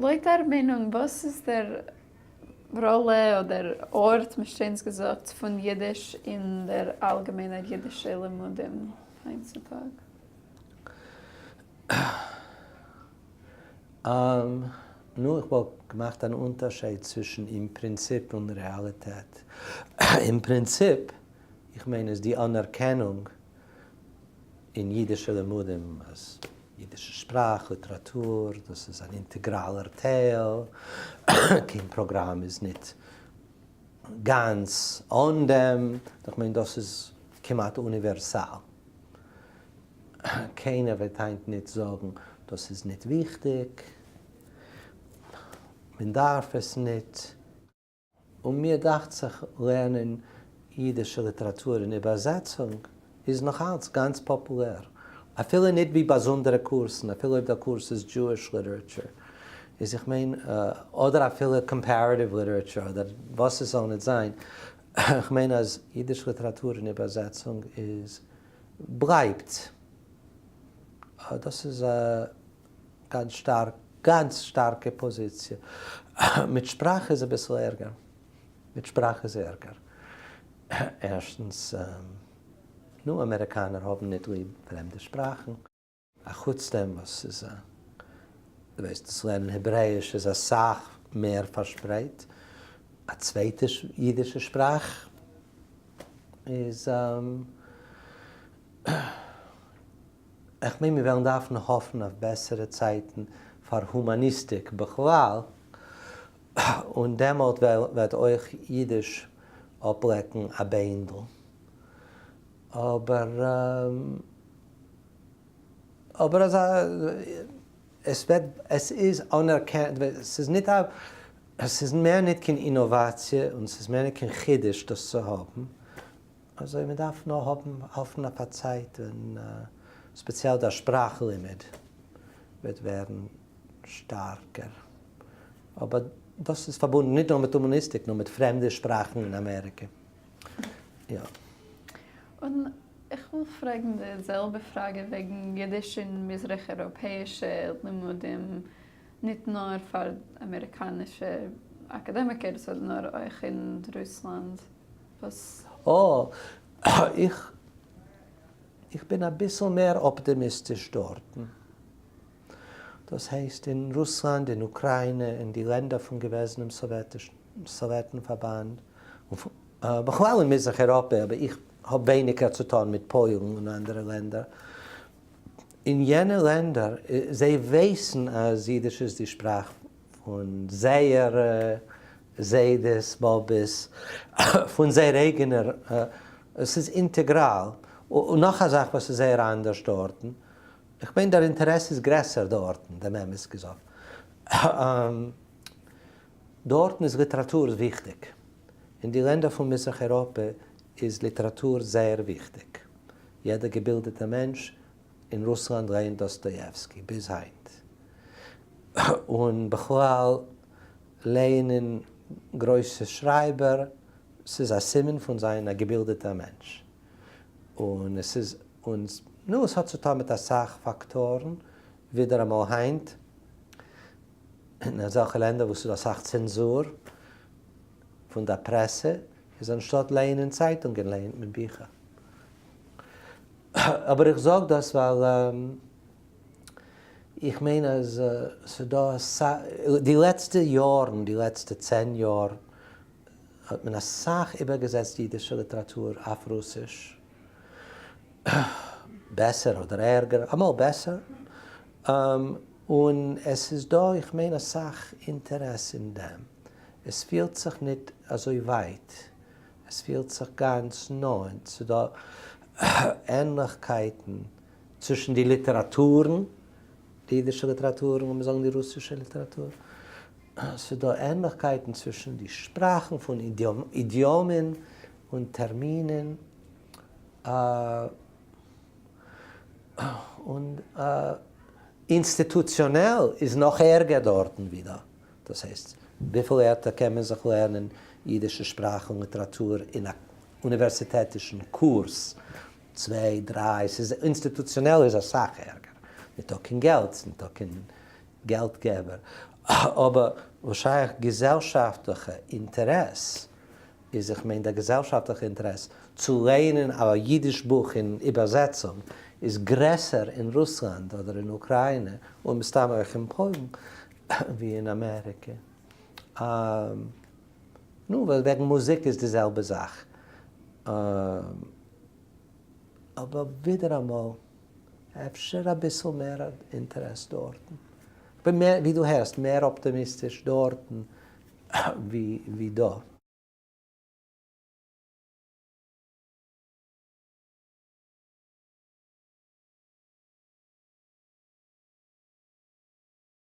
לויט אייער מיינונג, וואס איז דער ראלע אדער ארט, מישטיינס געזאגט, פון אידיש אין דער אלגעמיינער אידישער לימודים היינט צו טאג? נו, איך וואלט געמאכט אן אונטערשייד צווישן אין פרינציפ און רעאליטעט. אין פרינציפ, איך מיין איז די אנערקענונג אין אידישע לימודים אז אידישע שפראך, ליטעראטור, דאס איז אן אינטעגראלער טייל, קיין פראגראם איז ניט גאנץ אן דעם, איך מיין דאס איז כמעט אוניווערסאל. קיינער וועט היינט ניט זאגן דאס איז ניט וויכטיג, מען דארף עס ניט. און מיר דאכט זיך לערנען אידישע ליטעראטור אין איבערזעצונג איז נאך אלץ גאנץ פאפולער, אפילו ניט ווי באזונדערע קורסן, אפילו אויב דער קורס איז Jewish literature, איז איך מיין, אדער אפילו comparative literature אדער וואס עס זאל ניט זיין, איך מיין אז אידיש ליטעראטור אין איבערזעצונג איז בלייבט. דאס איז א גאנץ שטארק, גאנץ שטארקע פאזיציע. מיט שפראך איז אביסל ערגער. מיט שפראך איז ערגער. ערשטנס, נו, אמעריקאנער האבן ניט ליב פרעמדע שפראכן. אחוץ דעם וואס ס'איז א, דו ווייסט, דאס לערנען העברעאיש איז אסאך מער פארשפרייט. א צווייטע אידישע שפראך איז, איך מיין מיר וועלן דארפן האפן אויף בעסערע צייטן פאר הומאניסטיק בכלל, און דעמאלט וועט אויך אידיש אפלעקן א ביינדל. אבער אבער אזא עס וועט עס איז אנערקענט עס איז ניט א עס איז מער ניט קיין אינאוואציע און עס איז מער ניט קיין חידוש דאס צו האבן. אזוי מען דארף נאר האבן האפן אויף א צייט ווען ספעציעל דער שפראך לימוד וועט ווערן שטארקער, אבער דאס איז פארבונדן ניט נאר מיט הומאניסטיק נאר מיט פרעמדע שפראכן אין אמעריקע. יא. און איך וויל פרעגן די זעלבע פראגע וועגן אידיש אין מזרח אייראפעאישע לימודים, ניט נאר פאר אמעריקאנישע אקאדעמיקערס נאר אויך אין רוסלאנד. וואס? אה, איך איך בין אביסל מער אפטימיסטיש דארטן. דאס הייסט אין רוסלאנד, אין אוקריינע, אין די לענדער פון געוועזענעם סאוועטן פארבאנד, און בכלל אין מזרח אייראפע, אבער איך האב ווייניגער צו טון מיט פוילן און אנדערע לענדער. אין יענע לענדער, זיי ווייסן אז אידיש איז די שפראך פון זייערע זיידעס, באבעס, פון זייער אייגענער, עס איז אינטעגראל. און נאך א זאך וואס איז זייער אנדערש דארטן, איך מיין דער אינטערעס איז גרעסער דארטן, דעם אמת געזאגט. דארטן איז ליטעראטור וויכטיג. אין די לענדער פון מזרח אייראפע איז ליטעראטור זייער וויכטיג. יעדער געבילדעטער מענטש אין רוסלאנד לייענט דאסטאיעווסקי ביז היינט. און בכלל לייענען גרויסע שרייבער, ס'איז א סימן פון זיין א געבילדעטער מענטש. און עס איז אונז, נו, עס האט צו טון מיט אסאך פאקטארן, ווידעראמאל היינט אין אזעלכע לענדער וואס ס'איז דא אסאך צענזור פון דער פרעסע, איז אנשטאט לייענען צייטונגען לייענט מען ביכער. אבער איך זאג דאס ווייל איך מיין אז ס'דא אסאך, די לעצטע יארן, די לעצטע 10 יאר, האט מען אסאך איבערגעזעצט אידישע ליטעראטור אויף רוסיש, בעסער אדער ערגער, אמאל בעסער, און עס איז דא איך מיין אסאך אינטערעס אין דעם, עס פילט זיך ניט אזוי ווייט, עס פילט זיך גאנץ נאענט, ס'דא ענליכקייטן צווישן די ליטעראטורן, די אידישע ליטעראטור און לאמיר זאגן די רוסישע ליטעראטור, ס'דא ענליכקייטן צווישן די שפראכן פון אידיאמען און טערמינען, און אינסטיטוציאנעל איז נאך ערגער דארטן ווי דא. דאס הייסט, וויפיל ערטער קען מען זיך לערנען אידישע שפראך און ליטעראטור אין א אוניווערסיטעטישן קורס? צוויי, דריי, ס'איז אינסטיטוציאנעל איז אסאך ערגער. ניטא קיין געלט, ניטא קיין געלטגעבער. אבער וואס שייך געזעלשאפטליכע אינטערעס, איז איך מיין דער געזעלשאפטליכע אינטערעס צו לייענען א אידיש בוך אין איבערזעצונג איז גרעסער אין רוסלאנד אדער אין אוקריינע און מסתם אויך אין פוילן ווי אין אמעריקע. נו, וועגן מוזיק איז די זעלבע זאך. אבער ווידעראמאל אפשר אביסל מער אינטערעס דארטן. כ'בין מער, ווי דו הערסט, מער אפטימיסטיש דארטן ווי דא.